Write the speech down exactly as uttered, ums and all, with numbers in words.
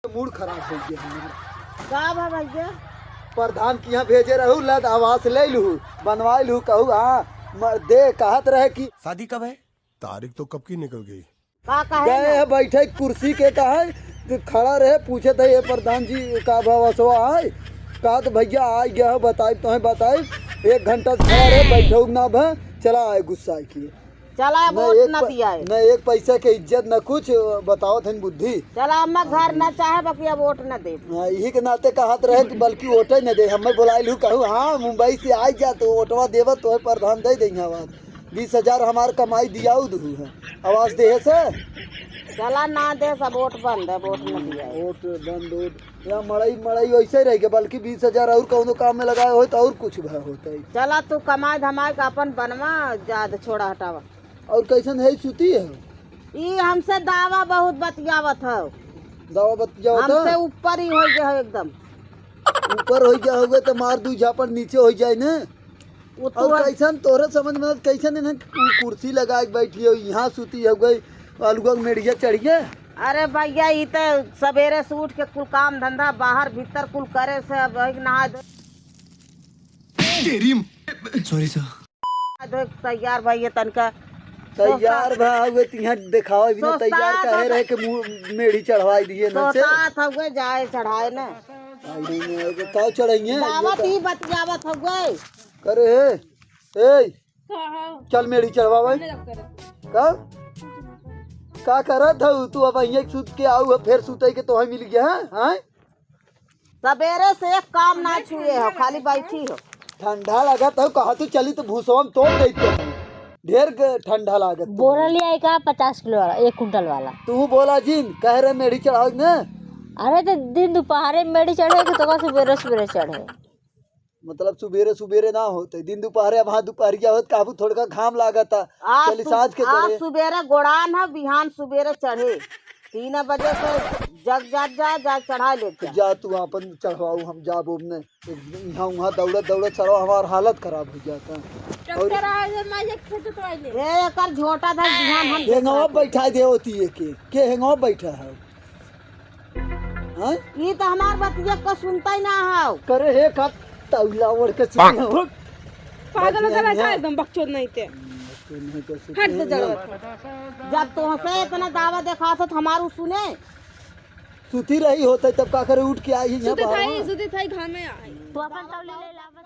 मूड खराब होइ गया हमारा। का बा भैया? प्रधान के यहाँ भेजे रहू, लद आवास ले लू, बनवाई लू, कहू हाँ, म-, दे कहत रहे कि शादी कब है? तारीख तो कब की निकल गई। का कहे गए ना? है बैठे कुर्सी के कहा, तो खड़ा रहे, पूछे थे, "ये प्रधान जी का भाव असवा है?" कहा तो, "भैया आ गया हो, बताई तो है, बताई।" एक घंटा से खड़ा रहे, बैठे ना भा, चला आए गुस्सा किए। चला, न वोट एक न प-, दिया है। न एक पैसा के इज्जत, न कुछ, बतावत हन बुद्धि। चला, अम्मा घर न चाहे, बाकी अब वोट न दे। हाँ, यही के नाते कहत रहे कि बल्कि वोटे न दे। हमें बोलाइल हूँ, कहू, "हाँ, मुंबई से आई जा, तो वोटवा देवा, तो प्रधान दे देंगे आवाज। बीस हजार हमार कमाई दिया, उ दहू है, आवाज दे से।" चला, ना दे, सब वोट बंद है, वोट न दिया है। वोट बंद, वोट या मड़ई, मड़ई वैसे रह गए, बल्कि बीस हजार और कौनो काम में लगाए होई तो और कुछ भा होते। चला तू कमाए धमाए के अपन बनवा, जा दे, छोड़ा, हटावा। और कैसन है, सूती है? ई हमसे दावा बहुत बतियावत हौ। दावा बतियावत हमसे है? ऊपर ही हो गया है एकदम। ऊपर हो गया होगा तो मार दू झापड़ नीचे हो जाए ना। वो तो और अब कैसन तोहरे समझ में आवत, कैसन इन्हें कु-, कुर्सी लगा के बैठी हो, यहाँ सूती हो गई, अलुआ के मेढ़िया चढ़िए। अरे भैया, ई तो सवेरे से उठ के कुल काम धंधा बाहर भीतर कुल करे से अब एक नहा धो-, तेरी, सॉरी सर। नहा धो के तैयार भैया तनका तैयार सोसा-, भा हुए तिहाँ देखावा भी ना, तैयार सोसात काहे होता। रहे के मुँह मेढ़ी चढ़वाई दिए ना से। सोसात हुए जाए चढ़ाए ना। आई नहीं, नहीं, का चढ़ाइए? दावत ये तो ही बतियावत हुए। करे हे, ए, का हो? चल मेढ़ी चढ़वावे। हमने जब करत। का? का करत हऊ तू? अब हियाँ सूत के आऊ है, फिर सूते के तोहे मिल गया है, हैं? सबेरे से एक काम ना छुए हो, खाली बैठी हो। ठंडा लागत हो, कहा तू चली तो भूसवा में तोड़ देते हो। ढेर ग-, ठंडा लागत हो। बोरा ले आई का पचास किलो वाला, एक कुंटल वाला? तू बोला जिन, कह रहे मेढ़ी चढ़ाओ ना। अरे तो दिन दोपहरे में मेढ़ी चढ़े कि तो का सुबेरे सुबेरे चढ़े? मतलब सुबेरे सुबेरे ना होते, दिन दोपहरे, अब हाँ दोपहरिया होत, काबू थोड़का घाम लागता, आज चली सु-, साँझ के आज चढ़े। सुबेरे गोड़ान है, बिहान सुबेरे चढ़े, तीन बजे से जग जात जा, जा चढ़ा ले तो जा। जा तू आपन चढ़वाऊ, हम जाब ओमने। एक यहाँ वहाँ दौड़त दौड़त सरवा हमार हालत खराब हो जाता। और ट्रैक्टर आ गए, मैं एक खेत तो आइले। ए, एकर झोटा धर बिहान हम हेंगवा बैठा दे होती है के, के हेंगवा बैठा है? हाँ? ई तो हमार बतिया को सुनता ही ना हो। करे हे का तौला ओढ़ के सुनिया हो। पागल हो गया है एकदम बकचोद नहीं ते। हट दे जरा। जब तोहसे इतना दावा देखा तो हमारू सुने। सुती रही होते तब का करे, उठ के आई यहाँ सुती बाहर। थाई, सुती थाई घर में आई। तू अपन तौली ले ला।